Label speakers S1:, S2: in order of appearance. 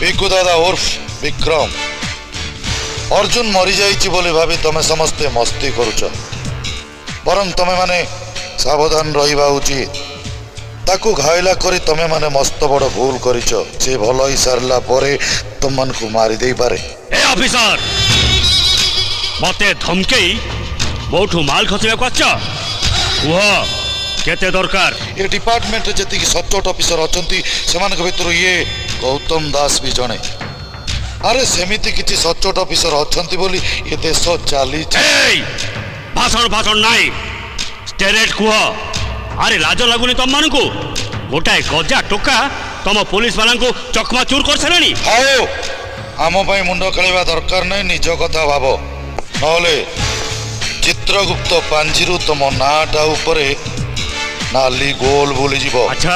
S1: ବିକୁ ଦାଦା ଉର୍ଫ ବିକ୍ରମ। ଅର୍ଜୁନ ମରିଯାଇଛି ବୋଲି ଭାବି ତମେ ସମସ୍ତେ ମସ୍ତି କରୁଛ। ବରଂ ତମେ ମାନେ ସାବଧାନ ରହିବା ଉଚିତ। ତାକୁ ଘାଇଲା କରି ତମେ ମାନେ ମସ୍ତ ବଡ଼ ଭୁଲ କରିଛ। ସେ ଭଲ ହେଇସାରିଲା ପରେ ତମମାନଙ୍କୁ ମାରି ଦେଇପାରେ।
S2: ଏ ଅଫିସର, ମତେ ଧମକେଇ ମୋଠୁ ମାଲ ଖସିବାକୁ ଆସିଛ? କୁହ, କେତେ ଦରକାର?
S1: ଏ ଡିପାର୍ଟମେଣ୍ଟରେ ଯେତିକି ସଚ୍ଚୋଟ ଅଫିସର ଅଛନ୍ତି, ସେମାନଙ୍କ ଭିତରୁ ଇଏ ଗୌତମ ଦାସ ବି ଜଣେ। ଆରେ, ସେମିତି କିଛି ସଚ୍ଚୋଟ ଅଫିସର ଅଛନ୍ତି ବୋଲି ଏ ଦେଶ ଚାଲିଛି।
S2: ଏଇ, ଭାଷଣ ଭାଷଣ ନାଇଁ, ଷ୍ଟ୍ରେଟ୍ କୁହ। ଆରେ, ଲାଜ ଲାଗୁନି ତମମାନଙ୍କୁ? ଗୋଟାଏ ଗଜା ଟୋକା ତମ ପୋଲିସ ବାଲାଙ୍କୁ ଚକମା ଚୁର କରିସାରିଲାଣି।
S1: ହଉ, ଆମ ପାଇଁ ମୁଣ୍ଡ ଖେଳିବା ଦରକାର ନାହିଁ। ନିଜ କଥା ଭାବ, ନହେଲେ ଚିତ୍ରଗୁପ୍ତ ପାଞ୍ଜିରୁ ତମ ନାଁଟା ଉପରେ ନାଲି ଗୋଲ ବୁଲିଯିବ।
S2: ଆଚ୍ଛା।